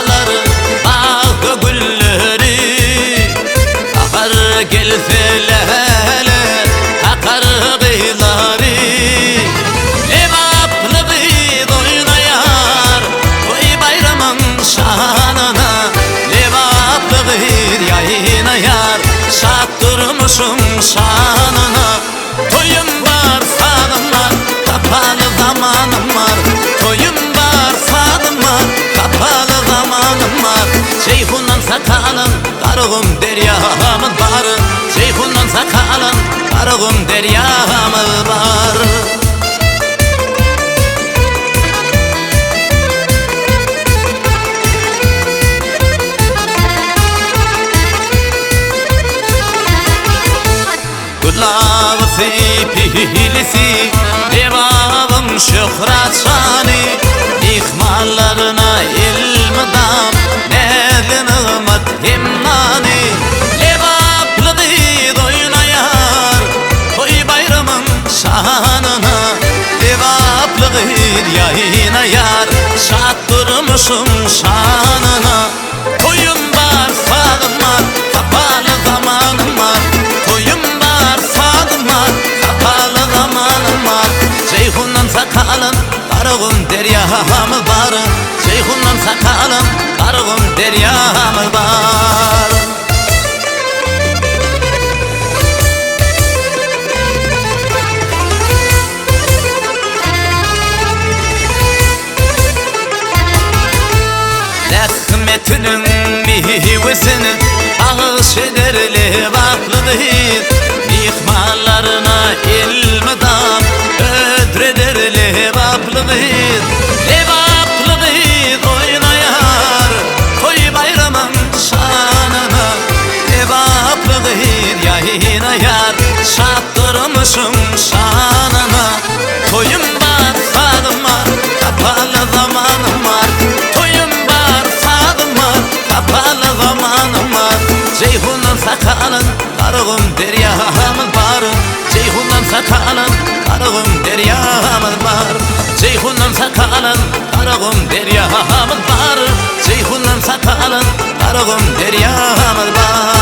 Açylar bagda gülleri, Bahar gelse läle kakar gyzlary. Lebaply gyz oýnaýar toý baýramyň şanyna, Lebaply gyz ýaýnaýar şat durmuşyň şanyna. Toýum bar, sazym bar, sapaly zamanym bar. Toýum bar, sazym bar, sapaly zamanym bar. Jeýhundan sakalan Garagum derýamyz bar. Jeýhundan sakalan Garagum derýamyz bar. Gülabysy, pilisi, Lebabyň şöhrat şany, Myhmanlaryna elmydam Näzli nygmat hem nany. Lebaply gyz oýnaýar Toý-baýramyň şanyna, Lebaply gyz ýaýnaýar Şat durmuşyň şanyna. Toýum bar, sazym bar, sapaly zamanym bar. Toýum bar, sazym bar, sapaly zamanym bar. Jeýhundan sakalan Garagum derýamyz bar. Jeýhundan sakalan Garagum derýamyz bar. Zähmetiniň miwesini bagyş eder lebaply gyz, Myhmanlaryna elmydam hödür eder lebaply gyz. Lebaply gyz oýnaýar toý-baýramyň şanyna, Lebaply gyz ýaýnaýar şat durmuşyň şanyna. Toýum bar, sazym bar, sapaly zamanym bar. Toýum bar, sazym bar, sapaly zamanym bar. Jeýhundan sakalan Garagum derýamyz bar. Jeýhundan sakalan Garagum derýamyz bar. Jeýhundan sakalan Garagum derýamyz bar. Jeýhundan sakalan Garagum derýamyz bar.